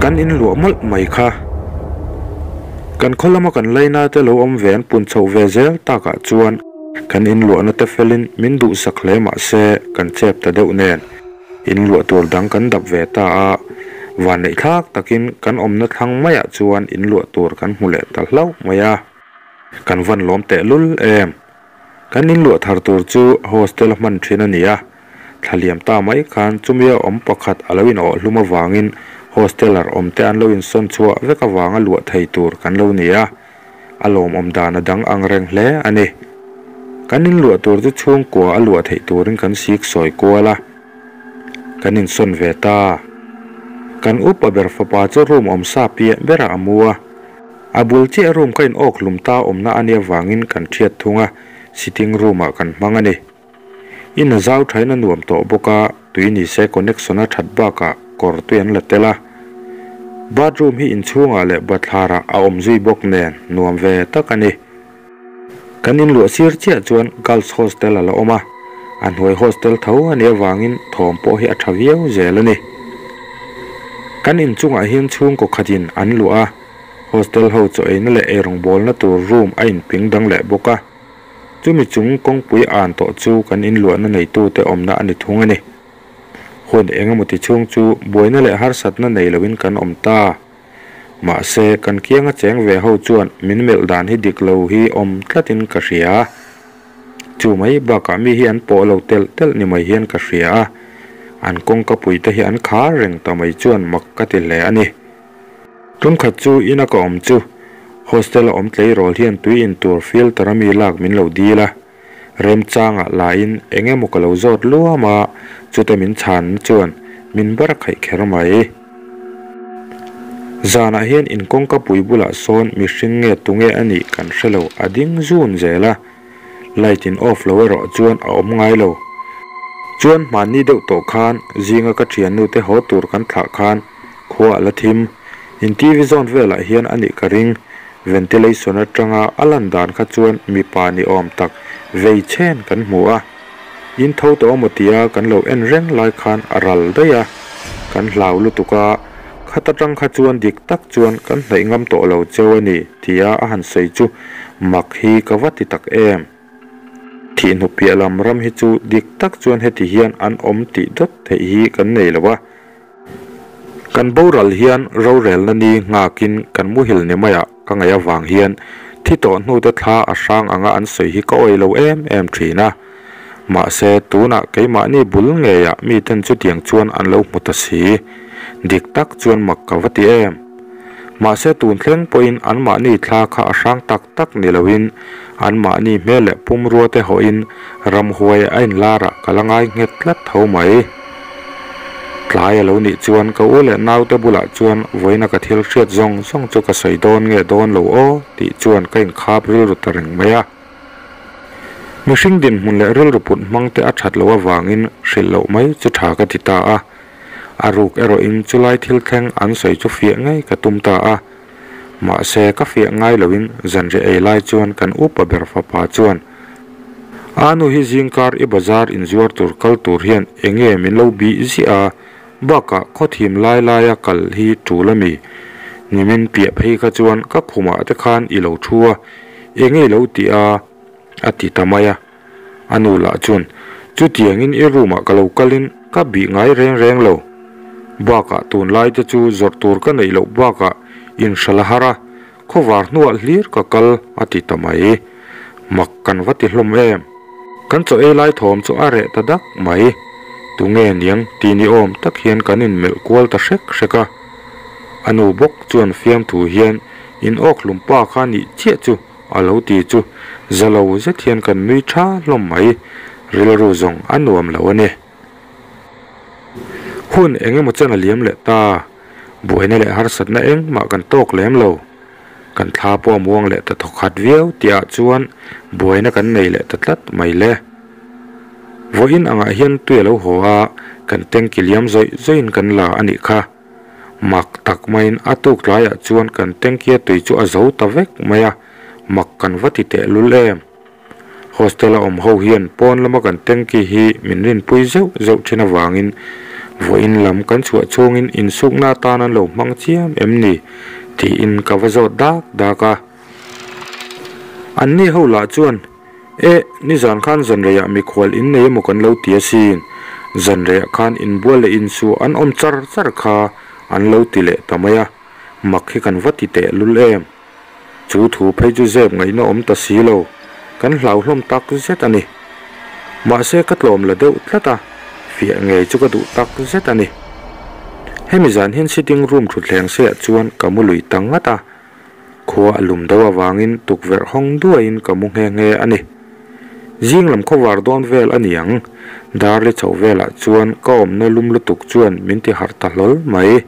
Kan in luah mawlh mai kha. Kan khaw lama kan laina te lo awm ve an pun chhoh ve zel takah chuan kan in luahna te felin min duhsak hle mah se kan chep ta deuh nen in luah tur dang kan dap ve ta a, vanneih thlak takin kan awmna thlang maiah chuan in luah tur kan hmu leh ta hlauh mai a. Kan van lawm tehlul em. Kan in luah thar tur chu hostel a hman thin a ni a, thla liam ta mai khan chumia awm pakhat a lo in awh hlum avangin hosteler awm te an lo insawn chhuah vek avanga luah thei tur kan lo ni a, a lawmawm dan a dang ang reng hle a ni. Kan in luah tur chu chhungkua a luah theih turin kan sik sawi kual a, kan insawn ve ta. Kan upa ber fapa chu room awm sa piah berah a mu a. A bul chiah room ka in awk hlum ta awmna a nih avangin kan thiat thung a, sitting room ah kan hmang a ni. In a zau thain a nuam tawh bawk a, tui ni se connection a that bakah kawr tui an la tel a. Bathroom hi inchhungah leh bathlarah a awm zui bawk nen nuam ve tak a ni. Kan in luah sir chiah chuan girls hostel a la awm a, a hnuai hostel tho a nih avangin thawm pawh hi a tha viau zel a ni. Kan inchungah hian chhungkaw khatin an luah a, hostel ho chaw eina leh eirawngbawlna tur room a inping dang leh bawk a. Chumi chung kawngpui an tawh chu kan inluahna neitute awmna a ni thung a ni. Hun engemaw ti chhung chu buaina leh harsatna nei loin kan awm ta. Mahse, kan kianga cheng ve ho chuan min melh dan hi dik lo hi awm tlatin ka hria. Chu mai bakah mi hi an pawh lo telh telh ni mai hian ka hria a, an kawngka puite hi an khar reng ta mai chuan mak ka ti hle a ni. Tumkhat chu ina ka awm chu hostel a awm tleirawl hian tui in tur filter a mi lak min lo dil a, remchangah lain eng emaw ka lo zawt luam a, chuta min chhanna chuan min bar khaih kher mai. Zanah hian in kawngka pui bulah sawn mihring nge tunge a nih kan hre lo a ding zun zel a, light in off lo erawh chuan a awm ngai lo. Chuan hmanni deuh tawh khan zinga ka thiannu te haw tur kan thlah khan khua a la thim. In TV zawn velah hian a nih ka ring. Ventilation atanga a lan dan kha chuan mipa ni awm tak vei chen kan hmu a. In tho tawh amaw tia kan lo en reng lai khan a ral daih a. Kan hlau lutuk a, khat atang kha chuan dik tak chuan kan hnaih ngam tawh lo cheu a ni tia a han sawi chu mak hi ka va ti tak em. Thihnu piah lam ram hi chu dik tak chuan heti hian an awm tih dawt theih hi kan nei lo a. Kan boral hian rorelna ni nghakin kan muhil ni maiah ka ngaih avang hian thi tawh hnute thla a hrang anga an sawi hi ka awih lo em em thin a. Mahse, tunah keimahni bul ngeiah miten chutiang chuan an lo hmu ta si. Dik tak chuan mak ka va ti em. Mahse, tun thleng pawhin anmahni thla kha a hrang tak tak ni loin anmahni hmel leh pumrua te hawhin ramhuai a inlarah ka la ngai nghet tlat tho mai. Tlai a lo nih chuan ka u leh naute bulah chuan vawiina ka thil hriat zawng zawng chu ka sawi dawn nge dawn lo aw tih chuan ka inkhap rilru ta reng mai a. Mihring dinhmun leh rilru put hmang te a that loh avangin hrilh loh mai chu tha ka ti ta a. A ruk erawhin chulai thil thleng an sawi chu fiah ngei ka tum ta a. Mahse ka fiah ngai loin zanriah ei lai chuan kan upa ber fapa chuan, A nu hi zingkar i bazar inzuar tur kal tur hian enge min lo bih ziah a, bakah khawthim lai laia kal hi tul a mi? Nimin piah phei kha chuan ka khumah te khan i lo thu a, enge i lo tih a? a ti ta mai a. A nu lah chuan, Chutiangin i room ah ka lo kalin ka bih ngai reng reng lo. Bakah tunlai te chu zawrh tur ka neih loh bakah inhralh a har a, Khawvar hnuah hlir ka kal a ti ta mai. Mak kan va ti hlawm em? Kan chaw ei lai thawm chu a reh ta dak mai. Tunge niang ti ni awm tak hian kan inmelh kual ta hrek hrek a. A nu bawk chuan fiamthu hian in awk hlum pa kha nih chiah chu a lo ti chu za lo zet hian kan nui tha hlawm mai. Rilru zawng a nuam lo a ni. Hun eng emaw chen a liam leh ta. Buaina leh harsatna engmah kan tawk lem lo. Kan thla pawh a muang leh ta thawkhat viau tihah chuan buaina kan nei leh ta tlat mai le. Vawiin angah hian tui a lo haw a, kan tanki liam zawih zawihin kan la a nih kha. Mak tak maiin a tuk tlaiah chuan kan tanki a tui chu a zo ta vek mai a, mak kan va ti tehlul em. Hostel a awm ho hian pawn lama kan tanki hi min rinpui zeuh zeuh thin avangin Vawiin lam kan chhuah chhungin insukna atan an lo hmang chiam em ni? tiin ka va zawt dak dak a. Anni ho lah chuan, Eh, nizan khan zanreiah mikhual in nei emaw kan lo ti asin, zanreiah khan inbual leh insuh an awm char char kha an lo ti leh ta mai a, mak hi kan va ti teh lul em? Chu thu phei chu zep ngaihna awm ta si lo, kan hlauhlawm tak zet a ni. Mahse ka tlawm la deuh tlat a, fiah ngei chu ka duh tak zet a ni. Hemi zan hian sitting room thutthleng seiah chuan ka mu lui ta ngat a, khua a lum deuh avangin tukverh hawng duaiin ka mu nghe nghe a ni. Zing lam khawvar dawn vel a ni ang, dar li chho velah chuan ka awmna lum lutuk chuan min ti harh ta hlawl mai.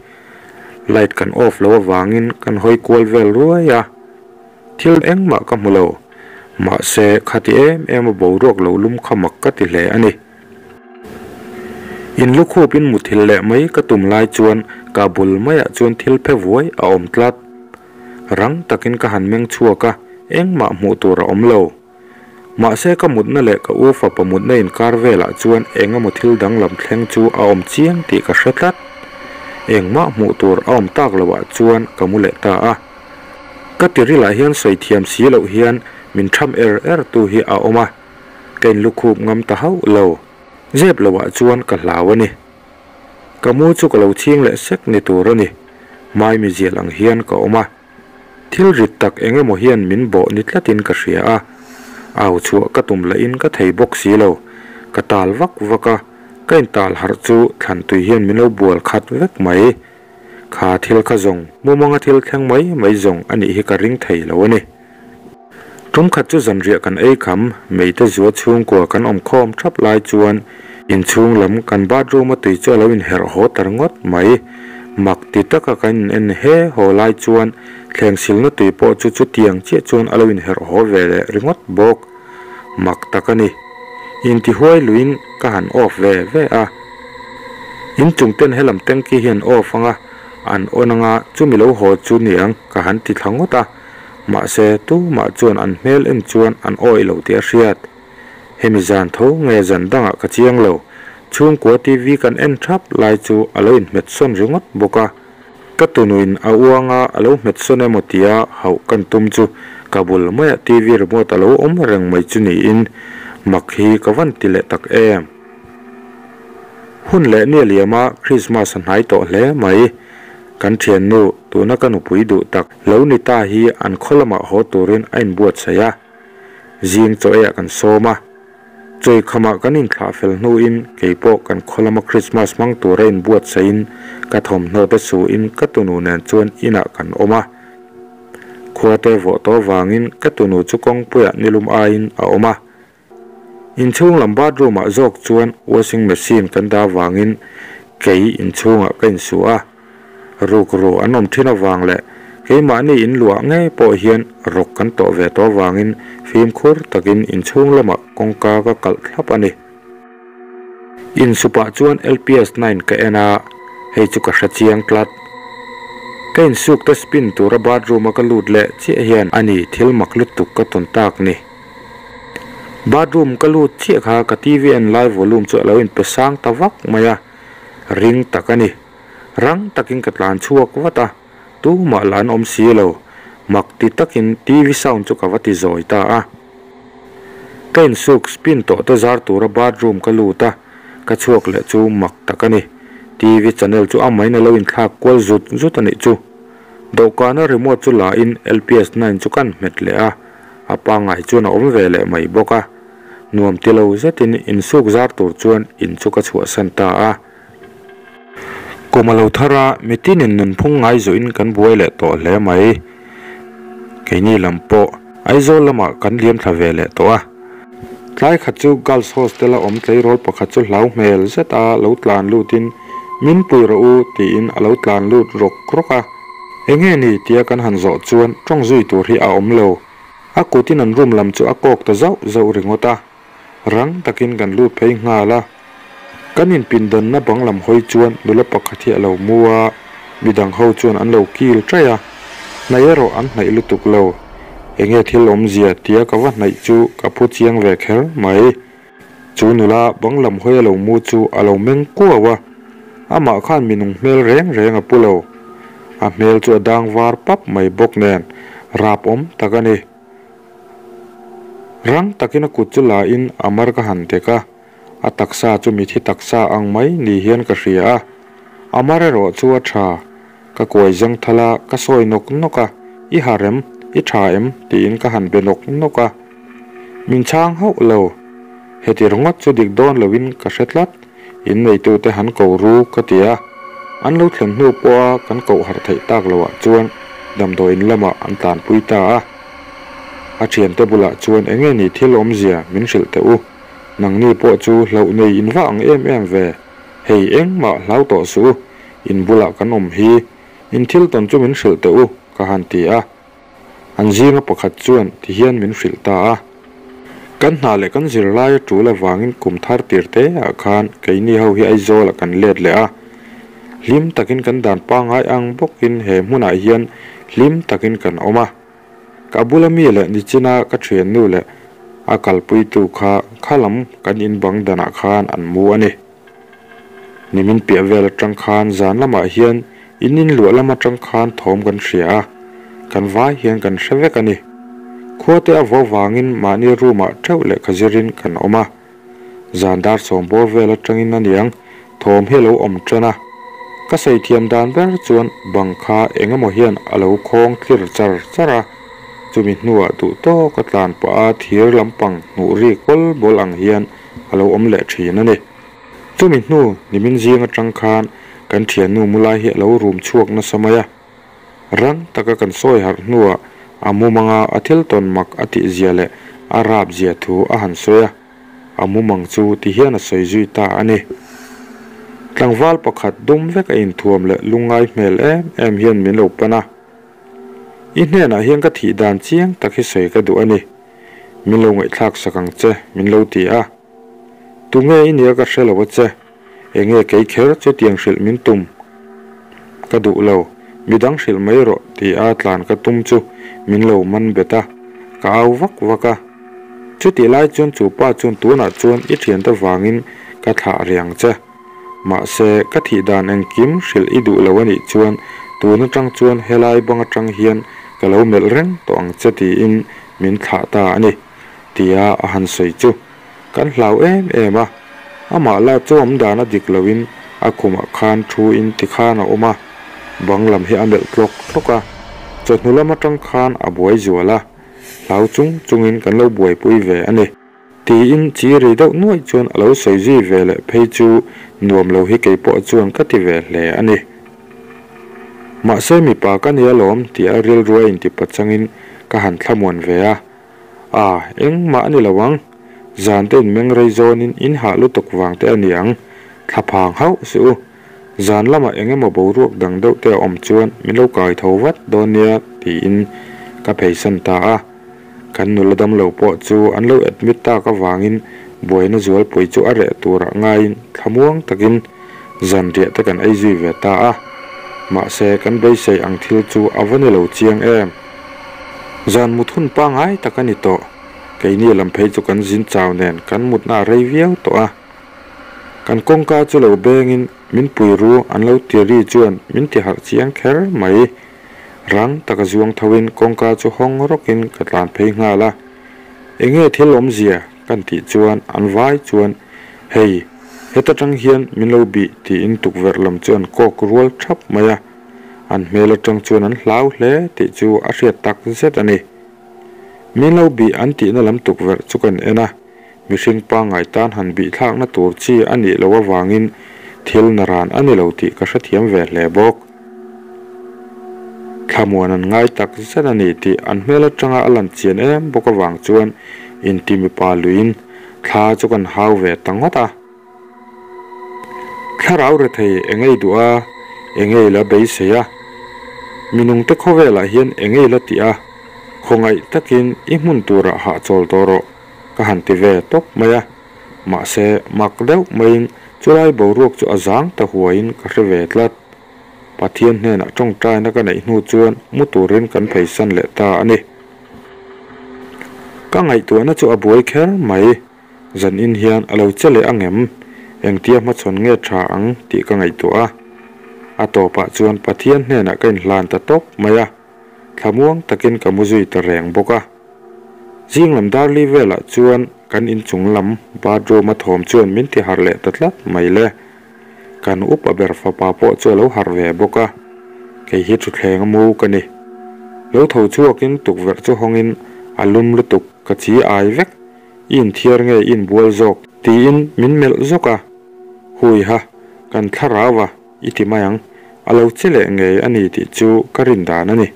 Light kan off lo avangin kan hawi kual vel ruai a, thil engmah ka hmu lo. Mahse, khati em em a boruak lo lum kha mak ka ti hle a ni. In lukhupin muthilh leh mai ka tum lai chuan ka bul maiah chuan thil phe vuai a awm tlat. Rang takin ka han meng chhuak a, engmah hmuh tur a awm lo. Mahse ka mutna leh ka u fapa mutna inkar velah chuan eng emaw thil danglam thleng chu a awm chiang tih ka hre tlat. Engmah hmuh tur a awm tak loah chuan ka mu leh ta a. Ka tirilah hian sawi thiam si loh hian min tham er er tu hi a awm a, ka inlukhup ngam ta hauh lo. Zep loah chuan ka hlau a ni. Ka mu chu ka lo chhing leh sek ni tur a ni. Maimi zial ang hian ka awm a. Thil rit tak eng emaw hian min bawh ni tlatin ka hria a, au chhuah ka tum lahin ka thei bawk si lo. Ka tal vak vak a, ka intal harh chu thlan tui hian min lo bual khat vek mai. Kha thil kha zawng mumanga thil thleng mai mai zawng a nih hi ka ring thei lo a ni. Tum khat chu zanriah kan ei kham, Meite zua chhungkua kan awm khawm thap lai chuan inchhung lam kan bathroom a tui chu a lo inherh haw ta ringawt mai. Mak ti taka kan in en he haw lai chuan thleng silna tui pawh chu chutiang chiah chuan a lo inherh haw ve leh ringawt bawk. Mak tak a ni. Intihuai luiin ka han off ve ve a. Inchung ten helam tanky hi an off anga an on anga chumi lo haw chu niang ka han ti thla ngawt a. Mahse, tumah chuan an hmel en chuan an awih lo tih a hriat. Hemi zan tho nge zan dangah ka chiang lo. Chhungkua TV kan en thap lai chu a lo inhmet sawn ringawt bawk a. Ka tunuin a uanga a lo hmet sawn emaw tia hauh kan tum chu ka bul maiah TV remote a lo awm reng mai chu niin mak hi ka van ti leh tak em. Hun leh ni a liam a, Christmas a hnai tawh hle mai. Kan thiannu, tuna ka nupui duh tak, lo ni ta hi an khaw lamah haw turin a inbuatsaih a. Zing chaw eiah kan sawm a. Chawi khamah kan inthlah fel hnuin kei pawh kan khaw lama Christmas hmang tura inbuatsaihin ka thawmhnaw te suhin ka tunu nen chuan inah kan awm a. Khua te vawh tawh vangin ka tunu chu kawngpuiah nilum aiin a awm a. Inchhung lam bathroom ah zawk chuan washing machine kan dah avangin kei inchhungah ka insu a, rukru an awm thin avang leh keimahni in luah ngei pawh hian rawk kan tawh ve tawh avangin fimkhur takin inchhung lamah kawngka ka kalh thlap a ni. Insupah chuan LPS nine ka en a, hei chu ka hre chiang tlat. Ka insuk te spin tura bathroom a ka lut leh chiah hian a ni thil mak lutuk ka tawn tak ni. Bathroom ka lut chiah kha ka TV en lai volume chu a lo inpe sang ta vak mai a, ring tak a ni. Rang takin ka tlan chhuak vat a, tumah lah an awm si lo. Mak ti takin TV sound chu ka va ti zawi ta a. Ka insuk spin tawh te zar tura bathroom ka lut a, ka chhuak leh chu mak tak a ni. TV channel chu amahin a lo inthlak kual zut zut a nih chu. Dawhkana remote chu la in LPS nine chu kan hmet leh a. A pangngai chuan a awm ve leh mai bawk a, nuam ti lo zetin insuk zar tur chuan in chu ka chhuahsan ta a. Kum a lo thar a, mitinin nunphung ngai zuihin kan buai leh tawh hle mai. Keini lam pawh Aizawl lamah kan liam thla ve leh tawh a. Tlai khat chu Girls Hostel a awm tleirawl pakhat chu hlau hmel zet a lo tlan lutin Min pui rawh u tiin a lo tlan lut rawk rawk a. Enge ni tia kan han zawh chuan tawng zui tur hi a awm lo. A kutin an room lam chu a kawk ta zauh zauh ringawt a. Rang takin kan lut phei nghal a. Kan inpindanna bang lam hawi chuan nula pakhat hi a lo mu a, midang ho chuan an lo kil ṭaih a. Hnaih erawh an hnaih lutuk lo. Enge thil awmzia tia ka va hnaih chu ka phu chiang ve kher mai. Chu nula bang lam hawi a lo mu chu a lo meng kuau a. Amah khan minung hmel reng reng a pu lo. A hmel chu a dang var pap mai bawk nen rap awm tak a ni. Rang takin a kut chu la in a mar ka han dek a, a taksa chu mithi taksa ang mai ni hian ka hria a. A mar erawh chu a tha. Ka kuai zang thal a, ka sawi nawk nawk a, I harh em? I tha em? tiin ka han be nawk nawk a. Min chhang hauh lo. Heti ringawt chu dik dawn loin ka hre tlat. In neitute han ko ru ka ti a, an lo thlen hnu pawha kan koh harh theih tak loah chuan damdawiin lamah an tlanpui ta a. A thiante bulah chuan enge ni thil awmzia min hrilh teh u, nangni pawh chu hlauh nei in va ang em em ve, hei engmah hlau tawh suh u, in bulah kan awm hi, in thil tawn chu min hrilh teh u ka han ti a. An zinga pakhat chuan ti hian min hrilh ta a. Kan hna leh kan zirlai a tul avangin kum thar tir te ah khan keini ho hi Aizawl ah kan let leh a. Hlim takin kan dan pangngai ang bawkin he hmunah hian hlim takin kan awm a. Ka bula mi leh nichina ka thiannu leh a kalpuitu kha khalam kan inbang danah khan an mu a ni. Nimin piah vel atang khan zan lamah hian in in luah lam atang khan thawm kan hria a, kan vai hian kan hre vek a ni. Khua te a vo vangin mahni room ah theuh lehkha zirin kan awm a. Zan dar sawm bawr vel atangin aniang thawm hi a lo awm tan a. Ka sawi thiam dan ber chuan bang kha eng emaw hian a lo khawng tlir char char a, chumi hnuah duh tawk a tlan pah a thir lampang hnuh ri kawl bawl ang hian a lo awm leh thin a ni. Chumi hnu nimin zing atang khan kan thiannu mulai hi a lo rum chhuak nasa mai a. Rang taka kan sawi harh hnuah a mumanga a thil tawn mak a tih zia leh a rap zia thu a han sawi a, a mumang chu ti hian a sawi zui ta a ni. Tlangval pakhat dum vek a inthuam leh lungngai hmel em em hian min lo pan a. I hnenah hian ka thih dan chiang tak hi sawi ka duh a ni. Min lo ngaihthlak sak ang che, min lo ti a. Tunge i nia ka hre lo a che, enge kei kher chutiang hrilh min tum ka duh lo, midang hrilh mai rawh ti a tlan ka tum chu min lo man bet a, ka au vak vak a. Chutih lai chuan chu pa chuan tunah chuan i thiante vangin ka thlah rih ang che. Mahse, ka thih dan engkim hrilh i duh lo a nih chuan tun atang chuan helai bang atang hian ka lo melh reng tawh ang che tiin min thlah ta a ni, tia a han sawi chu kan hlau em em a. Amah lah chu awm dan a dik loin a khumah khan thu in ti khan a awm a, bang lam hi a melh tlawk tlawk a, chawhnu lam atang khan a buai zual a, hlau chung chungin kan lo buaipui ve a ni. Tiin chi ri deuh nuaih chuan a lo sawi zui ve leh phei chu nuam lo hi kei pawh chuan ka ti ve hle a ni. Mahse mipa ka ni alawm tih a rilru a inti pachangin ka han thlamuan ve a, A, engmah a ni lo ang. Zan te inmeng rei zawnin in hah lutuk vang te a ni ang, thlaphang hauh suh u. Zan lamah eng emaw boruak dang deuh te a awm chuan min lo kai tho vat dawn nia tiin ka pheisan ta a. Kan nula damlo pawh chu an lo admit tak avangin buaina zualpui chu a reh turah ngaiin thlamuang takin zanriah te kan ei zui ve ta a. Mahse kan beisei ang thil chu a va ni lo chiang em. Zan mut hun pangngai tak a ni tawh. Keini lam phei chu kan zin chau nen kan mutna a rei viau tawh a. Kan kawngka chu lo bengin min pui ru an lo ti ri chuan min ti harh chiang kher mai. Rang taka zuang thoin kawngka chu hawng rawkin ka tlan phei nghal a. Enge thil awmzia kan tih chuan an vai chuan hei heta tang hian min lo bih tiin tukverh lam chu an kawk rual thap mai a. An hmel atang chuan an hlau hle tih chu a hriat tak zet a ni. Min lo bih an tihna lam tukverh chu kan en a. Mihring pangngai tan han bihthlakna tur chi a nih loh avangin thil naran a ni lo tih ka hrethiam ve hle bawk. Thlamuan an ngai tak zet a ni tih an hmel atanga a lan chian em bawk avang chuan inti mipa luiin thla chu kan hau ve ta ngawt a. Thlarau rethei engei duh a, engei la beisei a, minungte khawvelah hian engei la tih a, khawngaih takin i hmun turah hahchawl tawh rawh ka han ti ve tawp mai a. Mahse, mak deuh maiin chulai boruak chu a zang ta huaiin ka hre ve tlat. Pathian hnenah tawngtaina ka neih hnu chuan mu turin kan pheisan leh ta a ni. Ka ngaihtuahna chu a buai kher mai. Zan in hian a lo che leh ang em? Engtia hmachhawn nge tha ang tih ka ngaihtuah a. A tawpah chuan Pathian hnenah ka inhlan ta tawp mai a, thlamuang takin ka mu zui ta reng bawk a. Zing lam darli velah chuan kan inchung lam bathroom a thawm chuan min ti harh leh ta tlat mai le. Kan upa ber fapa pawh chu a lo harh ve bawk a, kei hi thutthleng a mu ka ni. Lo tho chhuakin tukverh chu hawngin a lum lutuk ka chi ai vek, i inthiar nge i inbual zawk? Tiin min melh zawk a, Huiha, kan thlarau a, i ti mai ang, a lo che leh ngei a ni tih chu ka rin dan a ni.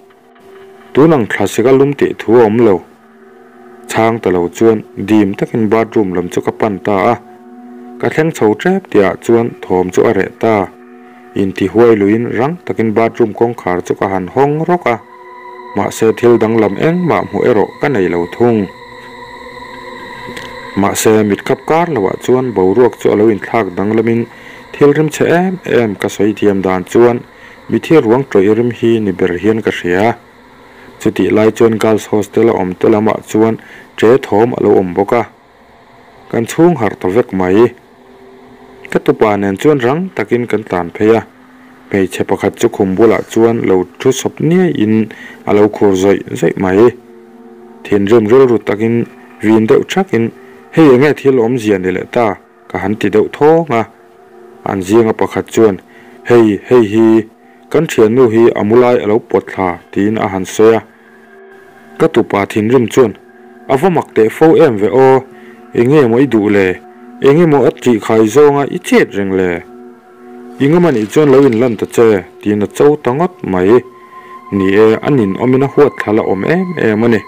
Tun ang thlasik a lum tih thu a awm lo. Chhang ta lo chuan dim takin bathroom lam chu ka pan ta a. Ka thleng chho tep tihah chuan thawm chu a reh ta. Inti huai luiin rang takin bathroom kawngkhar chu ka han hawng rawk a. Mahse thil danglam engmah hmuh erawh ka nei lo thung. Mahse mitkhap kar loah chuan boruak chu a lo inthlak danglamin thil rimchhe em em ka sawi thiam dan chuan Mithi ruang tawih rim hi ni ber hian ka hria. Chutih lai chuan Girls Hostel a awm te lamah chuan ṭe thawm a lo awm bawk a. Kan chhung harh ta vek mai. Ka tupa nen chuan rang takin kan tlan phei a. Hmeichhe pakhat chu khum bulah chuan lo thu sawp niaiin a lo khur zawih zawih mai. Thinrim rilru takin vin deuh ṭhakin, Hei enge thil awmzia ni leh ta? Ka han ti deuh thawng a, an zinga pakhat chuan, Hei, hei hi, kan thiannu hi a mu lai a lo pawt thla, tiin a han sawi a. Ka tupa thinrim chuan, A va mak teh fo em ve aw, enge maw i duh le, enge maw a tih khai zawnga i chet reng le? I ngam anih chuan lo inlan ta che, tiin a cho ta ngawt mai. Ni e, a ninawmin a huat thla la awm em em a ni.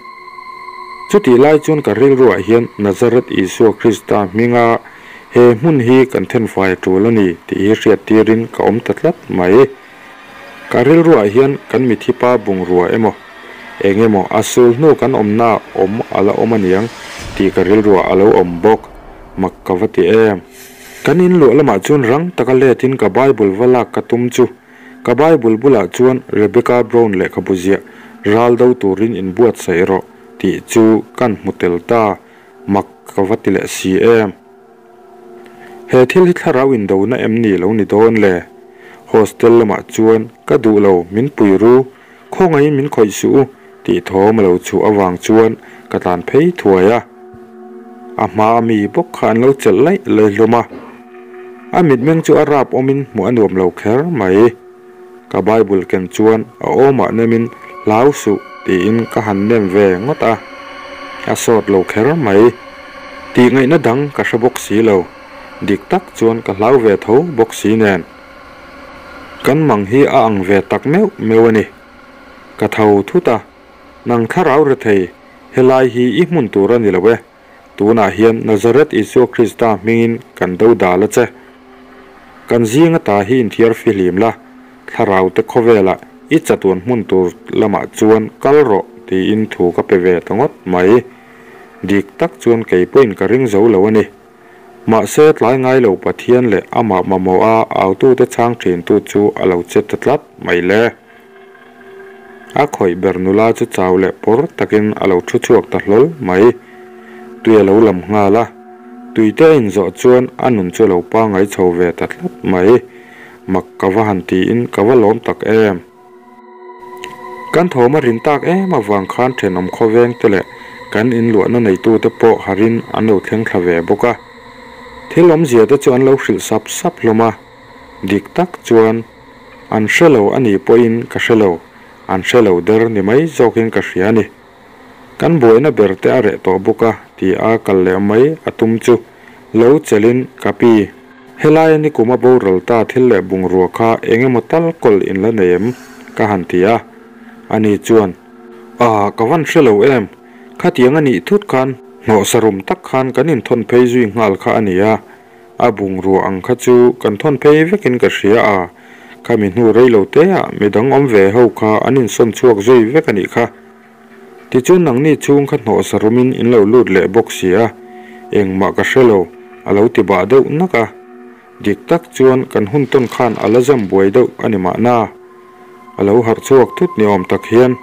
Chutih lai chuan ka rilruah hian Nazareth Isua Krista hminga he hmun hi kan thenfai a tul a ni tih hi hriat tirin ka awm ta tlat mai. Ka rilruah hian kan mithipa bungrua emaw, eng emaw a sul hnu kan awmna awm a la awm aniang tih ka rilruah a lo awm bawk. Mak ka va ti em. Kan inluah lamah chuan rang taka letin ka Bible va lak ka tum chu Ka Bible bulah chuan Rebecca Brown lehkhabu ziah ral do turin inbuatsaih rawh tih chu kan hmu tel ta, mak ka va ti leh si em. He thil hi thlarau indona em ni lo ni dawn le? Hostel lamah chuan ka duh lo min pui ru, khawngaihin min khawih suh u tih thawm a lo chhuah avang chuan ka tlan phei thuai a. A hma a mi bawk kha an lo chelh laih laih hlawm a. A mitmeng chu a rap awmin hmuh a nuam lo kher mai. Ka Bible ken chuan a awmah nemin hlau suh tiin ka han nem ve ngawt a. A sawt lo kher mai. Tih ngaihna dang ka hre bawk si lo. Dik tak chuan ka hlau ve tho bawk si nen. Kan mang hi a ang ve tak meuh meuh a ni. Ka tho thut a, Nang thlarau rethei, helai hi i hmun tur a ni lo e. Tunah hian Nazareth Isua Krista hmingin kan do dal a che. Kan zinga ta hi inthiar fihlim la, thlarau te khawvelah i chatuan hmun tur lamah chuan kal rawh tiin thu ka pe ve ta ngawt mai. Dik tak chuan kei pawhin ka ring zo lo a ni. Mahse tlai ngai lo Pathian leh amah mamawha autute chhang thintu chu a lo che ta tlat mai le. A khawih ber nula chu chau leh pawr takin a lo thu chhuak ta hlawl mai. Tui a lo lam nghal a, tuite a inzawh chuan a nun chu a lo pangai chho ve ta tlat mai. Mak ka va han tiin ka va lawm tak em. Kan thawm a rin tak em avang khan thenawm khawveng te leh kan inluahna neitute pawh harin an lo thleng thla ve bawk a. Thil awmzia te chu an lo hrilh sap sap hlawm a, dik tak chuan An hre lo a nih pawhin ka hre lo, an hre lo der ni mai zawkin ka hria a ni. Kan buaina ber te a reh tawh bawk a ti a kal leh mai a tum chu lo chelin ka pi. Helaia nikum a boral ta thil leh bungrua kha eng emaw tal kawl in la nei em? ka han ti a. Ani chuan, Ah, ka van hre lo em? Khatiang a nih thut khan hnawhsa rum tak khan kan inthawn phei zui nghal kha a ni a. A bungrua ang kha chu kan thawn phei vekin ka hria a, khami hnu rei lo te ah midang awm ve ho kha an insawn chhuak zui vek a nih kha. Tichuan nangni chhung kha hnawh sarumin in lo lut leh bawk si a, engmah ka hre lo, a lo ti bah deuh nak a. Dik tak chuan kan hun tawn khan a la zam buai deuh a ni mahna. A lo harh chhuak thut ni awm tak hian,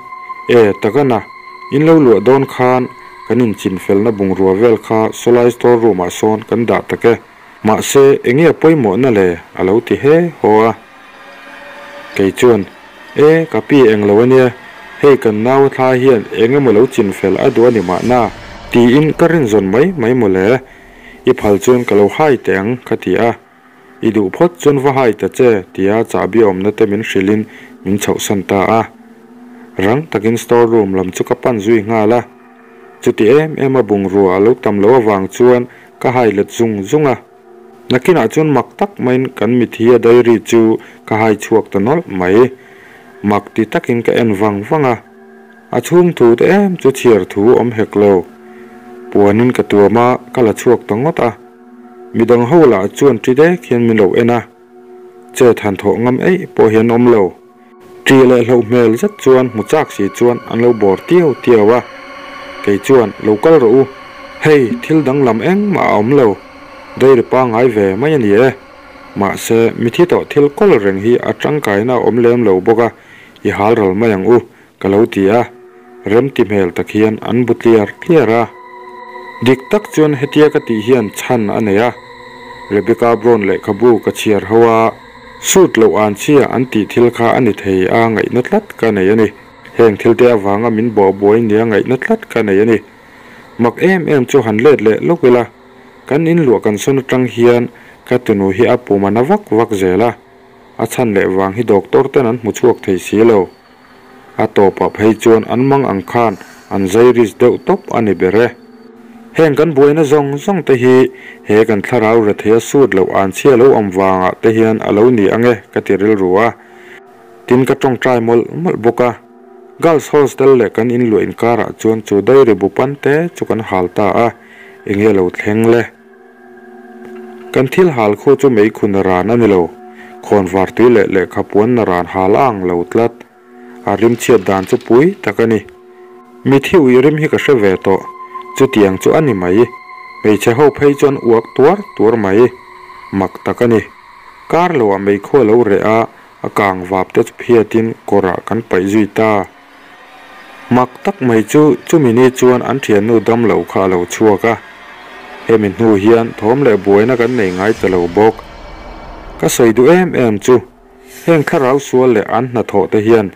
E, takana, in lo luah dawn khan kan inchinfelna bungrua vel kha sawlai store room ah sawn kan dah tak e. Mahse, enge a pawimawhna le? a lo ti he haw a. Kei chuan, E, ka pi eng lo ania, hei kan nau a thla hian eng emaw lo chin fel a duh a ni mahna, tiin ka rinzawn mai mai maw le. I phal chuan ka lo hai teh ang, ka ti a. I duh phawt chuan va hai ta che, tia chahbi awmna te min hrilhin min chhohsan ta a. Rang takin store room lam chu ka pan zui nghal a. Chuti em em a bungrua a lo tam loh avang chuan ka hai let zung zung a. Nakinah chuan mak tak maiin kan mithi a diary chu ka hai chhuak ta nawlh mai. Mak ti takin ka en vang vang a. A chhung thu te em chu chhiar thu awm hek lo. Puanin ka tuam a, ka la chhuak ta ngawt a. Midang ho lah chuan ṭi dek hian min lo en a. Chet han thawh ngam eih pawh hi an awm lo. Ṭi leh hloh hmel zet chuan hmu chak si chuan an lo bawr tiau tiau a. Kei chuan, Lo kal rawh u. Hei, thil danglam engmah a awm lo. Dairy pangngai ve mai a ni e. Mahse, mithi tawh thil kawl reng hi a tangkaina a awm lem lo bawk a, i hal ral mai ang u, ka lo ti a. Remti hmel tak hian an bu tliar tliar a. Dik tak chuan hetia ka tih hian chhan a nei a. Rebecca Brown lehkhabu ka chhiar ho a, Sut loh an chhia an tih thil kha a ni thei a ngaihna tlat ka nei a ni. Heng thil te avanga min bawh buai nia ngaihna tlat ka nei a ni. Mak em em chu han let leh lawk ila, kan inluah kan sawn atang hian ka tunu hi a pum a na vak vak zel a, a chhan leh vang hi doctor ten an hmu chhuak thei si lo. A tawpah phei chuan an mang ang khan an zai risk deuh tawp a ni ber e. Heng kan buaina zawng zawng te hi he kan thlarau retheia sut loh an chhia lo awm vangah te hian a lo ni ang e ka ti rilru a. Tin ka tawngtai mawlh mawlh bawk a. Girls Hostel leh kan inluah inkarah chuan chu dairy bu pan te chu kan hal ta a, enge lo thleng le? Kan thil hal khu chu meikhu na ran a ni lo, khawnvar tui leh lehkha puan na ran hal a ang lo tlat. A rim chhiat dan chu pui tak a ni. Mithi ui rim hi ka hre ve tawh, chutiang chu a ni mai. Hmeichhe ho phei chuan uak tuar tuar mai. Mak tak a ni. Kar loah meikhu a lo reh a, a kang vap te chu phiatin kawrah kan paih zui ta. Mak tak mai chu chumi ni chuan an thiannu dam lo kha a lo chhuak a. Hemi hnu hian thawm leh buaina kan nei ngai ta lo bawk. Ka sawi duh em em chu heng thlarau sual leh an hnathawh te hian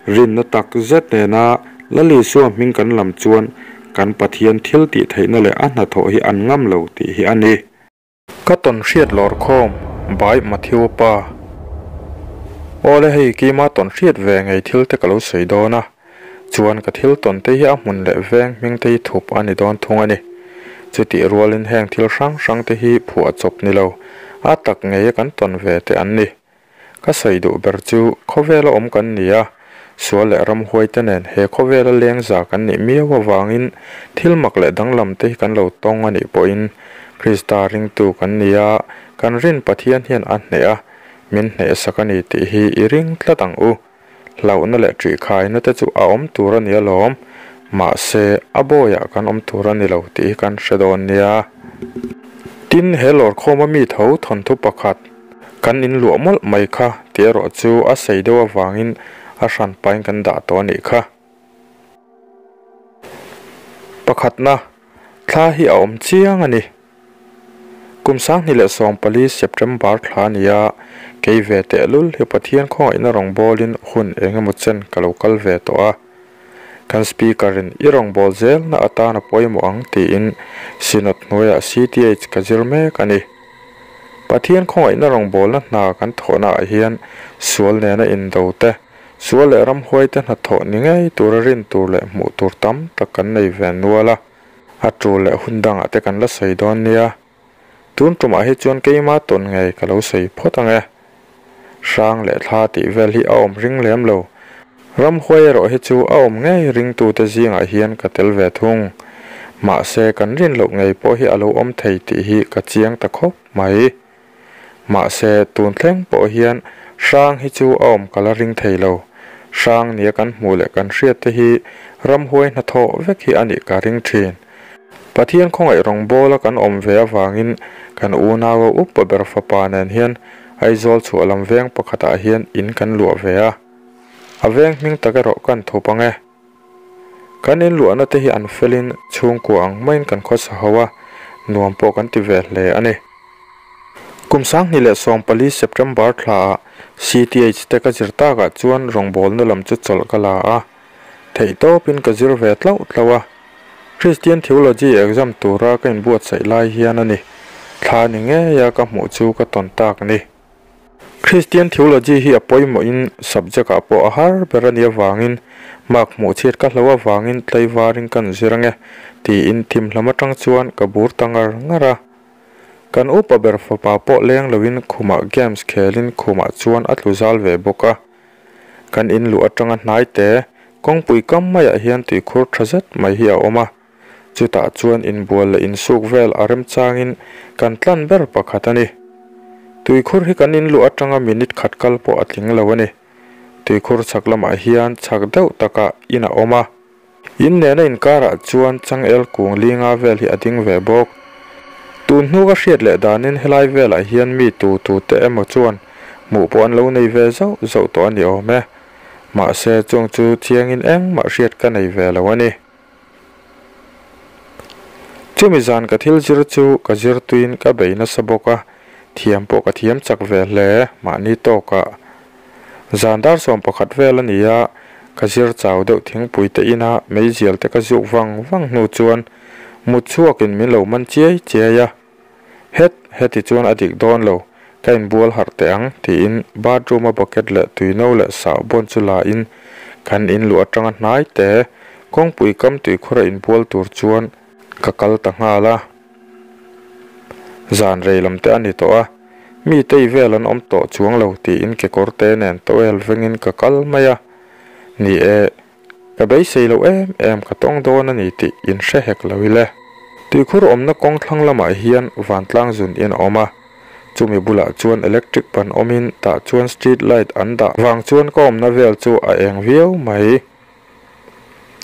rinna tak zet nena Lalisua hming kan lam chuan kan Pathian thil tih theihna leh a hnathawh hi an ngam lo tih hi a ni. Ka tawn hriat lawr khawm by Matthew pa. Awle hei keima tawn hriat ve ngei thil te ka lo sawi dawn a, chuan ka thil tawn te hi a hmun leh veng hming te hi thup a ni dawn thung a ni. Chutih rualin heng thil hrang hrang te hi phuah chawp ni lo, a tak ngei a kan tawn ve te an ni. Ka sawi duh ber chu khawvela awm kan ni a, sual leh ramhuai te nen he khawvela lengza kan nih miau avangin thil mak leh danglam te hi kan lo tawng a nih pawhin Krista ringtu kan ni a, kan rin Pathian hian a hneh a, min hnehsak a ni tih hi i ring tlat ang u. Hlauhna leh ṭihkhaina te chu a awm tur a ni alawm, mahse a bawiah kan awm tur a ni lo tih hi kan hre dawn nia. Tin, he lawrkhawma mi tho thawnthu pakhat kan inluah mawlh mai kha tih erawh chu a sei deuh avangin a hran pain kan dah tawh a nih kha. Pakhatna, thla hi a awm chiang a ni. Kum 2014 September thla a ni a, kei ve tehlul hi Pathian khawngaihna rawngbawlin hun eng emaw chen ka lo kal ve tawh a. Kan Speaker-in i rawngbâwl zêlna atân a pawimawh ang tiin Synod hnuaiah CTH ka zir mek a ni. Pathian khawngaihna rawngbâwlna hna kan thawhnaah hian sual nêna indo te, sual leh ramhuaite hnathawh ni ngei tura rin tur leh hmuh tur tam tak kan nei ve nual a. A ṭul leh hun dangah te kan la sawi dawn nia. Tun ṭumah hi chuan keima tawn ngei ka lo sawi phawt ang e. Hrang leh thla tih vel hi a awm ring lem lo. Ramhuai erawh hi chu a awm ngei ringtute zingah hian ka tel ve thung. Mahse kan rin loh ngei pawh hi a lo awm thei tih hi ka chiang ta khawp mai. Mahse, tun thleng pawh hian hrang hi chu a awm ka la ring thei lo. Hrang nia kan hmuh leh kan hriat te hi ramhuai hnathawh vek hi a nih ka ring thin. Pathian khawngaih rawngbawla kan awm ve avangin kan unaua upa ber fapa nen hian Aizawl chhuah lam veng pakhatah hian in kan luah ve a. A veng hming tak erawh kan thup ang e. Kan inluahna te hi an felin chhungkua ang maiin kan khawsa ho a, nuam pawh kan ti ve hle a ni. Kum 2014 September thlaah CTH te ka zir takah chuan rawngbawlna lam chu chawlh ka la a, theihtawpin ka zir ve tlauh tlauh a. Christian Theology exam tura ka inbuatsaih lai hian a ni, thla ni ngeia ka hmuh chu ka tawn tak ni. Christian Theology hi a pawimawhin subject ah pawh a har ber a nih avangin mark hmuh chhiat ka hlo avangin tlaivarin kan zir ange tiin thim hlam atang chuan ka bur ta ngar ngar a. Kan upa ber fapa pawh leng loin khumah games khelin khumah chuan a tlu zal ve bawk a. Kan in luh atanga hnai te kawngpui kam maiah hian tuikhur tha zet mai hi a awm a. Chutah chuan inbual leh insuk vel a remchangin kan tlan ber pakhat a ni. Tuikhur hi kan inluh atanga minute khat kal pawh a tling lo a ni. Tuikhur chhak lamah hian chhak deuh takah in a awm a. In nena inkarah chuan changel kung linga vel hi a ding ve bawk. Tun hnu ka hriat leh danin helai velah hian mi tu tute emaw chuan hmuh pawh an lo nei ve zauh zauh tawh a ni awm e. Mahse chung chu chiangin engmah hriat ka nei ve lo a ni. Chumi zan ka thil zir chu ka zir tuin ka bei nasa bawk a, thiam pawh ka thiam chak ve hle mahni tawkah. Zan dar 11 vel a ni a, ka zir chau deuh thingpui te ina meizial te ka zuk vang vang hnu chuan mut chhuakin min lo man chiai chiai a. Het, heti chuan a dik dawn lo, ka inbual harh teh ang, tiin bathroom a bucket leh tuino leh sahbawn chu la in kan in luh atanga hnai te kawngpui kam tuikhur a inbual tur chuan ka kal ta nghal a. Zan rei lam te a ni tawh a, mi tei vel an awm tawh chuang lo tiin kekawr te nen towel vengin ka kal mai a. Ni e, Ka beisei loh em em ka tawng dawn a ni tih in hre hek lo ile. Tuikhur awmna kawng thlang lamah hian vantlang zun in a awm a, chumi bulah chuan electric ban awmin tah chuan street light an dah vang chuan ka awmna vel chu a eng viau mai.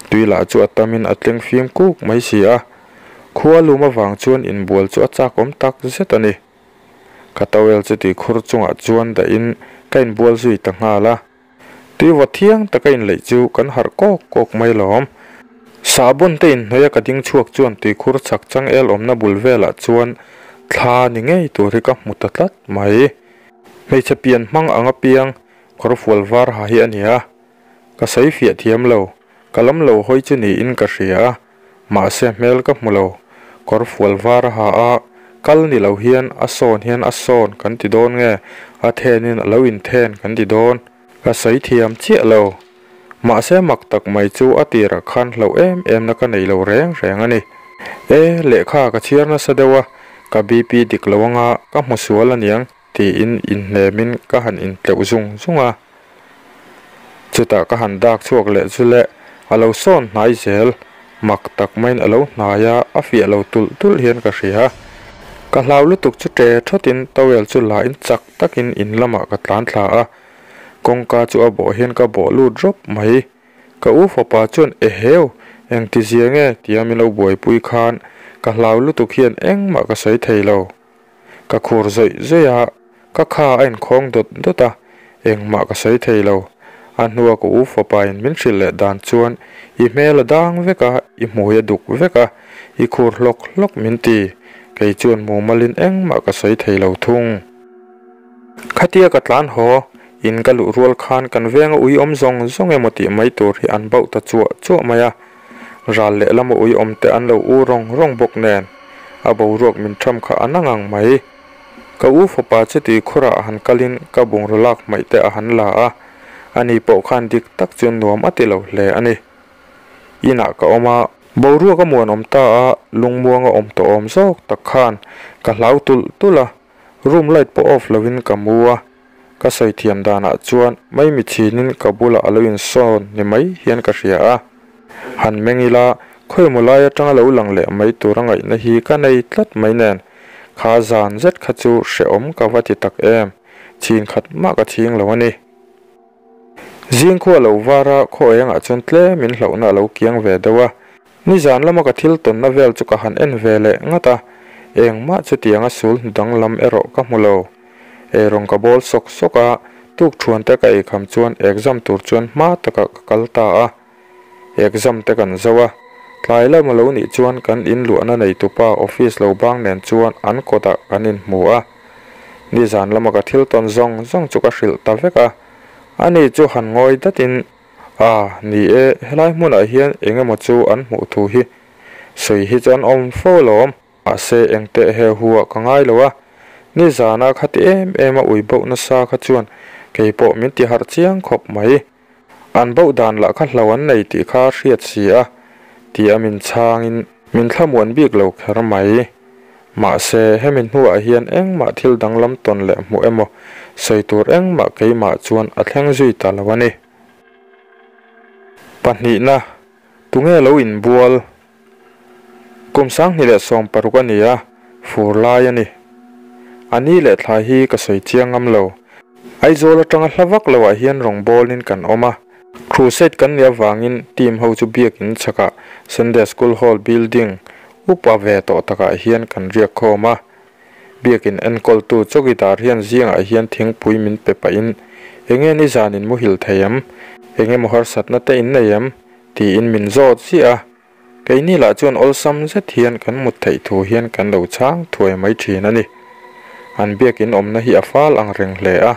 Tui lah chu a tamin a tleng fim kuk mai si a, khua lum avang chuan inbual chu a chak awm tak zet a ni. Ka towel chu tuikhur chungah chuan dahin ka inbual zui ta nghal a. Tuivaw thiang taka inleih chu kan harh kawk kawk mai lawm. Sahbawn te inhnawih a ka ding chhuak chuan tuikhur chhak changel awmna bul velah chuan thla ni ngei tur hi ka hmu ta tlat mai. Hmeichhe pian hmang ang apiang kawrfual var ha hi a ni a, ka sawi fiah thiam lo, ka lam lo hawi chu niin ka hria a, mahse hmel ka hmu lo, kawrfual var a ha a, kal ni lo hian a sawn hian a sawn kan ti dawn nge, a thenin a lo inthen kan ti dawn, ka sawi thiam chiah lo. Mahse mak tak mai chu a tirah khan hlauh em em na ka nei lo reng reng a ni. E, lehkha ka chhiar nasa deuh a, ka BP dik lo anga ka hmu sual aniang tiin inhnemin ka han intleuh zung zung a. Chutah ka han dak chhuak leh chu le, a lo sawn hnai zel, mak tak maiin a lo hnai a, a fiah lo tulh tulh hian ka hria. Ka hlau lutuk chu ṭe ṭhawtin towel chu la in chak takin in lamah ka tlan thla a, kawngka chu a bawh hian ka bawh lut rawp mai. Ka u fapa chuan Eheu, engti zia nge? tia min lo buaipui khan ka hlau lutuk hian engmah ka sawi thei lo. Ka khur zawih zawih a, ka kha a inkhawng dawt dawt a, engmah ka sawi thei lo. A hnua ka u fapain min hrilh leh dan chuan i hmel a dang vek a, i hmui a duk vek a, i khur hlawk hlawk min ti. Kei chuan mumalin engmah ka sawi thei lo thung. Khatia ka tlan haw, in ka luh rual khan kan venga ui awm zawng zawng emaw tih mai tur hi an bauh ta chuah chuah mai a. Ral lehlam a ui awm te an lo u rawng rawng bawk nen, a boruak min tham kha a na ngang mai. Ka u fapa chu tui khurah a han kalin ka bungraw lak hmaih te a han la a, ani pawh khan dik tak chu nuam a ti lo hle a ni. Inah ka awm a, boruak a muanawm ta a, lungmuanga awm tawh awm zawk tak khan ka hlau tulh tulh a, room light pawh off lovin ka mu a, ka sawi thiam danah chuan maimi chhinin ka bulah a lo insawn ni mai hian ka hria a. Han meng ila, khawimaw lai atanga lo lang leh mai tura ngaihna hi ka nei tlat mai nen, kha zan zet kha chu hrehawm ka va ti tak em, chhin khat mah ka chhing lo a ni. Zing khua lo var a, khaw engah chuan tlem in hlauhna a lo kiang ve deuh a. Nizan lama ka thil tawnna vel chu ka han en ve leh ngat a, engmah chutianga sul hnu danglam erawh ka hmu lo. Eirawng ka bawl sawk sawk a, tuk thuan te ka eikham chuan exam tur chuan hma takah ka kal ta a. Exam te kan zo a, tlai lama lo nih chuan kan in luahna neitupa office lo bang nen chuan an kawtah kan inhmu a. Nizan lama ka thil tawn zawng zawng chu ka hrilh ta vek a, ani chu han ngawi datin, A, ni e, helai hmunah hian eng emaw chu an hmuh thu hi sawi hi chu an awm fo alawm. Mahse, engteh he hu ah ka ngai lo a, nizana khati em em a ui bauh nasa kha chuan kei pawh min ti harh chiang khawp mai. An bauh dan lah kha hlo an nei tih kha hriat si a, ti a min chhangin min thlamuan bik lo kher mai. Mahse, hemi hnuah hian engmah thil danglam tawn leh hmuh emaw sawi tur engmah keimah chuan a thleng zui ta lo a ni. Pahnihna, Tunge lo inbual? Kum 2016 a ni a, fur lai a ni. A ni leh thla hi ka sawi chiang ngam lo. Aizawl atanga hla vak loah hian rawngbawlin kan awm a. Crusade kan nih avangin team ho chu biakin chhakah Sunday School Hall building upa ve tawh takah hian kan riak khawm a. Biakin enkawltu chawkidar hian zingah hian thingpui min pe pahin, Enge nizan in muhil thei em? Engemaw harsatna te in nei em? Tiin min zawt ziah a. Keini lah chuan awlsam zet hian kan mut theih thu hian kan lo chhang thuai mai thin a ni. An biakin awmna hi a fal ang reng hle a.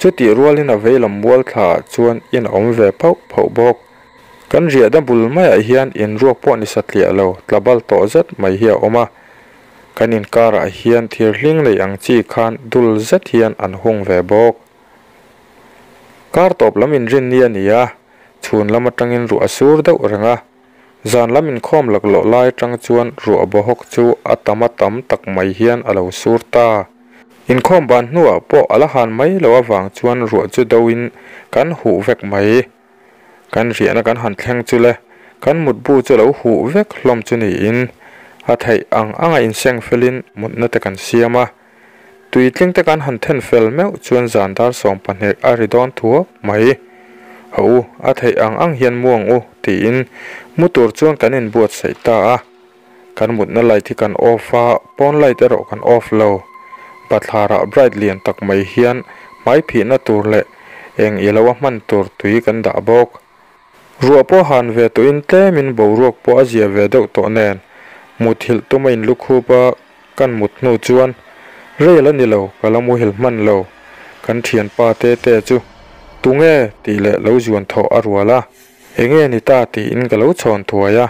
Chutih rualin a veilam mual thlaah chuan in a awm ve phauh phauh bawk. Kan riahna bul maiah hian inruak pawh ni satliah lo tla bal tawh zet mai hi a awm a. Kan inkarah hian thir hling nei ang chi khan dul zet hian an hung ve bawk. Kar tawp lam inrinni a ni a. Chhun lam atangin ruah a sur deuh reng a, zan lam inkhawm laklawh lai atang chuan ruah bawhawk chu a tam a tam tak mai hian a lo sur ta. Inkhawm ban hnuah pawh a la han mai lo avang chuan ruah chu do in kan huh vek mai. Kan riahna kan han thleng chu le, kan mutbu chu a lo huh vek hlawm chu niin a theih ang anga inseng felin mutna te kan siam a. Tui tling te kan han then fel meuh chuan zan dar 12 a ri dawn thuak mai. A u, a theih ang ang hian mu ang u, tiin mu tur chuan kan inbuatsaih ta a. Kan mutna light hi kan off a, pawn light erawh kan off lo. Bathlarah bright lian tak mai hian hmai phihna tur leh eng i lo a hman tur tui kan dah bawk. Ruah pawh han ve tawhin tlemin boruak pawh a zia ve deuh tawh nen, muthilh tum a inlukhup a, Kan mut hnu chuan, Rel a ni lo, ka la muhil hman lo. Kan thianpa Tete chu, Tunge? tih leh lo zuan thawh a rual a. Enge ni ta tiin ka lo chhawn thuai a.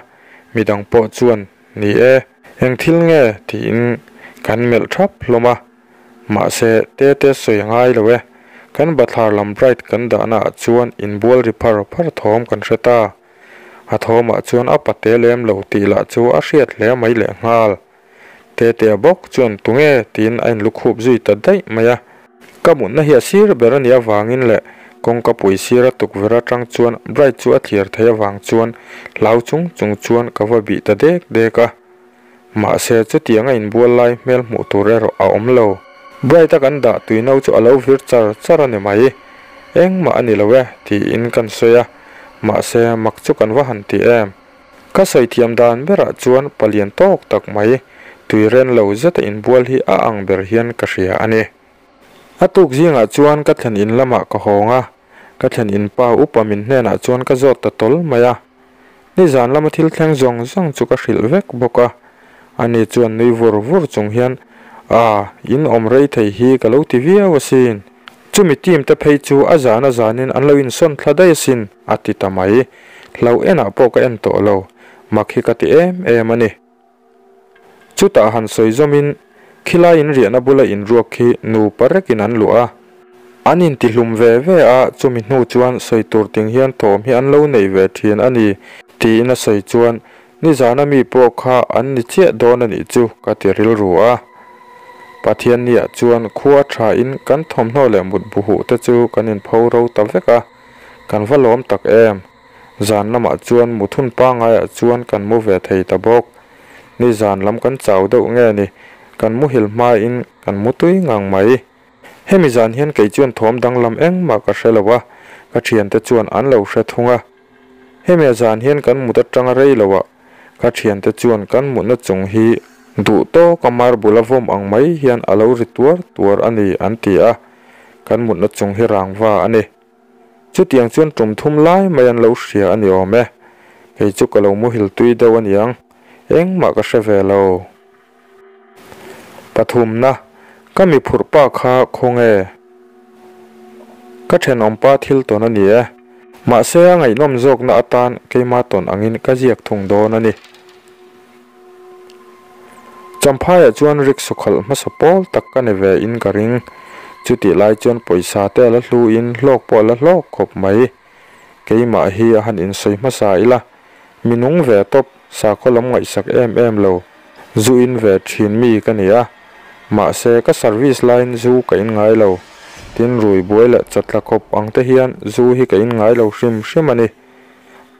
Midang pawh chuan, Ni e, eng thil nge? tiin kan melh thap hlawm a. Mahse, Tete sawi a ngai lo e. Kan bathlar lam bright kan dahna ah chuan inbual ri phar phar thawm kan hre ta. A thawmah chuan a pate lem lo tih lah chu a hriat hle mai lehnghal. Tetea bawk chuan tunge tiin a inlukhup zui ta daih mai a. Ka mutna hi a sir ber a nih avangin leh kawngka pui sira tukverh atang chuan Bright chu a thlir theih avang chuan hlau chung chung chuan ka va bih ta dek dek a. Mahse chutiang a inbual lai hmel hmuh tur erawh a awm lo. Bright a kan dah tuino chu a lo vir char char a ni mai. Engmah a ni lo e tiin kan sawi a. Mahse mak chu kan va han ti em. Ka sawi thiam dan berah chuan palian tawk tak mai, tui ren lo zeta inbual hi a ang ber hian ka hria a ni. A tuk zingah chuan ka thlen in lamah ka hawng a, ka thlen in pa upa min hnenah chuan ka zawt ta tawl mai a. Nizan lama thil thleng zawng zawng chu ka hrilh vek bawk a. Ani chuan nui vur vur chung hian, A, in awm rei thei hi ka lo ti viau asin. Chumi team te phei chu a zan a zanin an lo insawn thla daih asin, a ti ta mai. Hlau enah pawh ka en tawh lo, mak hi ka ti em em a ni. Chutah han sawi zawmin, khilai in riahna bula inruak khi nupa rekin an luah a. An intihlum ve ve a, chumi hnu chuan sawi tur ting hian thawm hi an lo nei ve thin a ni, tiin a sawi chuan nizana mi pawh kha an ni chiah dawn a nih chu ka ti rilru a. Pathianniah chuan khua thain kan thawmhnaw leh mutbu huh te chu kan inpho ro ta vek a. Kan va lawm tak em? Zan lamah chuan muthun pangaiah chuan kan mu ve thei ta bawk. Ni zan lam kan chau deuh nge ni, kan muhil hmain kan mu tui ngang mai. Hemi zan hian kei chuan thawm danglam engmah ka hre lo a, ka thiante chuan an lo hre thung a. Hemi a zan hian kan mut atanga rei lo ah ka thiante chuan kan mutna chung hi duh tawka marble a vawm ang mai hian a lo ri tuar tuar a ni an ti a. Kan mutna chung hi rangva a ni. Chutiang chuan tum thum lai mai an lo hria a ni awm e. Kei chu ka lo muhil tui deuh a niang, engmah ka hre ve lo. Pathumna, Ka mi phurh pa kha khawnge? Ka thenawm pa thil tawn a ni e. Mahse a ngaihnawm zawkna atan keima tawn angin ka ziak thung dawn a ni. Champhaiah chuan rickshaw khalh hmasa pawl tak ka ni ve in ka ring. Chutih lai chuan pawisa te a la hlu in hlawk pawh a la hlawk khawp mai. Keimah hi a han insawi hmasa ila, mi nung ve tawp, sakhaw lam ngaihsak em em lo, zu in ve thin mi ka ni a. Mahse, ka service laiin zu ka in ngai lo. Tin, rui buai leh chawtla khawp ang te hian zu hi ka in ngai lo hrim hrim a ni.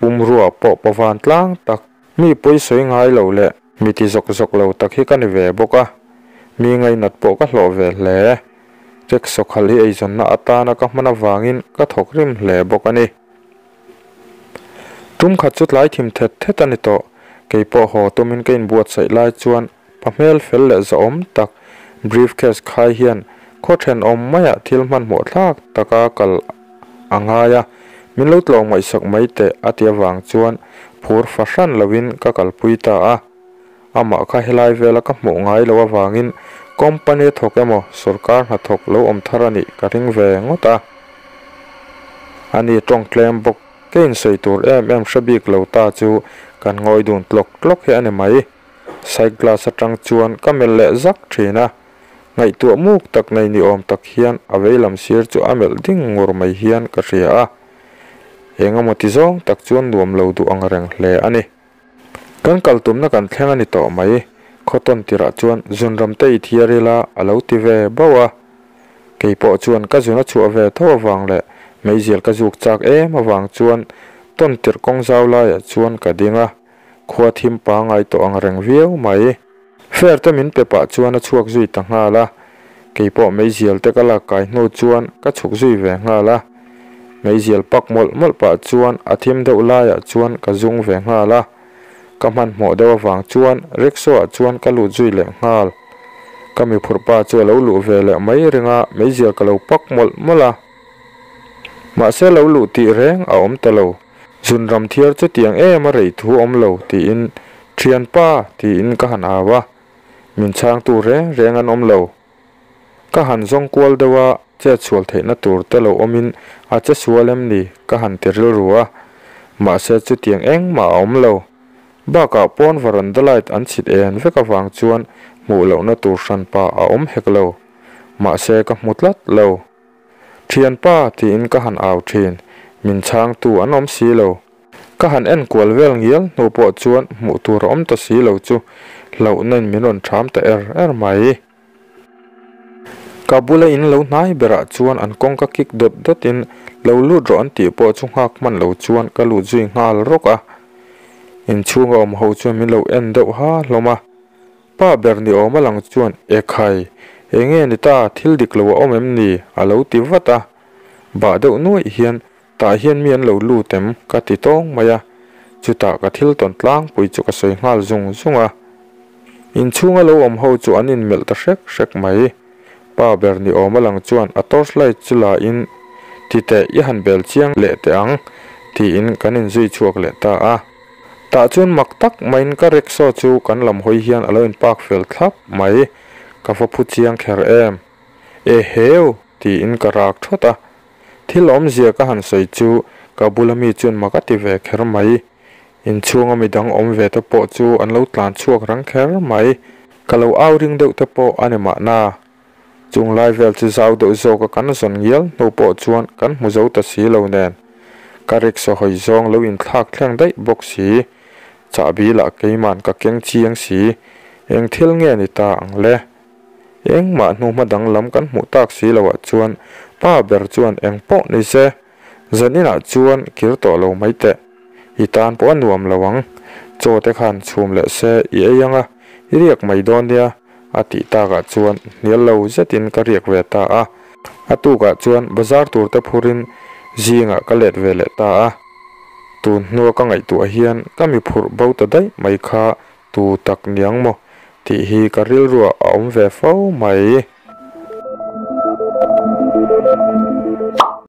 Pumrua pawh pavan tlang tak, mi pawisawi ngai lo leh mi ti zawk zawk lo tak hi ka ni ve bawk a. Mi ngainat pawh ka hlawh ve hle. Rickshaw khal hi eizawnna atana ka hman avangin ka thawk rim hle bawk a ni. Tum khat chu tlai thim thet thet a ni tawh. Kei pawh haw tumin ka inbuatsaih lai chuan pa hmel fel leh zahawm tak briefcase khai hian khaw thenawm maiah thil hmanhmawh thlak taka kal a ngai a, min lo tlawm ngaihsak mai teh a ti avang chuan phur fahran lovin ka kalpui ta a. Amah kha helai vela ka hmuh ngai loh avangin company a thawk emaw sorkar hnathawk lo awm thar a nih ka ring ve ngawt a. Ani tawng tlem bawk ka insawi tur em em hre bik lo ta chu kan ngawi dun tlawk tlawk hi a ni mai. Side glass atang chuan ka melh leh zak thin a, ngaihtuah muk tak nei ni awm tak hian a veilam sir chu a melh ding ngur mai hian ka hria a. Engemaw ti zawng tak chuan nuam lo duh ang reng hle a ni. Kan kal tumna kan thleng a ni tawh mai, Khawtawn tirah chuan zunram te i thiar ila a lo ti ve bauh a. Kei pawh chuan ka zun a chhuah ve tho avang leh meizial ka zuk chak em avang chuan tawn tirh kawng zau laiah chuan ka ding a, khua thim pangai tawh ang reng viau mai. Fair te min pe pah chuan a chhuak zui ta nghal a, kei pawh meizial te ka lak kai hnu chuan ka chhuk zui ve nghal a. Meizial pak mawlh mawlh pah chuan a thim deuh laiah chuan ka zung ve nghal a, ka hmanhmawh deuh avang chuan rickshaw ah chuan ka lut zui leh nghal. Ka mi phurh pa chu a lo luh ve leh mai ring a, meizial ka lo pak mawlh mawlh a. Mahse lo luh tih reng a awm ta lo. Zunram thiar chu tiang em a rei thu awm lo tiin Thianpa tiin ka han au a, min chhangtu reng reng an awm lo. Ka han zawng kual deuh a, chet sual theihna tur te lo awmin a che sual em ni ka han ti rilru a, mahse chutiang engmah a awm lo. Bakah pawn varanda light an chhit en vek avang chuan hmuh lohna tur hranpa a awm hek lo. Mahse ka hmu tlat lo. Thianpa tiin ka han au thin, min chhangtu an awm si lo. Ka han en kual vel ngial hnu pawh chuan hmuh tur a awm ta si lo chu hlauhna in min rawn ṭham ta er er mai. Ka bula in lo hnai berah chuan an kawngka kik dawt dawt in lo lut rawh an tih pawh chu nghak hman lo chuan ka lut zui nghal rawk a. Inchhunga awm ho chuan min lo en deuh ha hlawm a. Pa ber ni awm a lang chuan, Ekhai, enge ni ta, thil dik lo a awm em ni? a lo ti vat a. Bah deuh nuaih hian, Tah hian mi an lo lut em? ka ti tawng mai a. Chutah ka thil tawn tlangpui chu ka sawi nghal zung zung a. Inchhunga lo awm ho chu an inmelh ta hrek hrek mai. Pa ber ni awm a lang chuan a torch light chu la in, Ti teh, i han bel chiang leh teh ang, tiin kan inzui chhuak leh ta a. Tah chuan mak tak maiin ka rickshaw chu kan lam hawi hian a lo in park fel thlap mai, ka va phu chiang kher em. E heu! tiin ka rak thawt a. Thil awmzia ka han sawi chu ka bula mi chuan mak a ti ve kher mai. Inchhunga midang awm ve te pawh chu an lo tlan chhuak rang kher mai. Ka lo au ring deuh te pawh a ni mahna. Chung lai vel chu zau deuh zawka kan zawn ngial hnu pawh chuan kan hmu zo ta si lo nen. Ka rickshaw hawi zawng lo inthlak thleng daih bawk si. Chahbi lah keiman ka keng chiang si. Eng thil nge ni ta ang le? Engmah hnu hma danglam kan hmuh tak si loah chuan pa ber chuan eng pawh ni se, zaninah chuan kir tawh lo mai teh. I tan pawh a nuam lo ang. Chaw te khan chhum leh se i ei ang a, i riak mai dawn nia, a tih takah chuan hnial lo zetin ka riak ve ta a. A tukah chuan bazar tur te phurin zingah ka let ve leh ta a. Tun hnua ka ngaihtuah hian ka mi phurh bo ta daih mai kha tu tak niang maw tih hi ka rilruah a awm ve fo mai.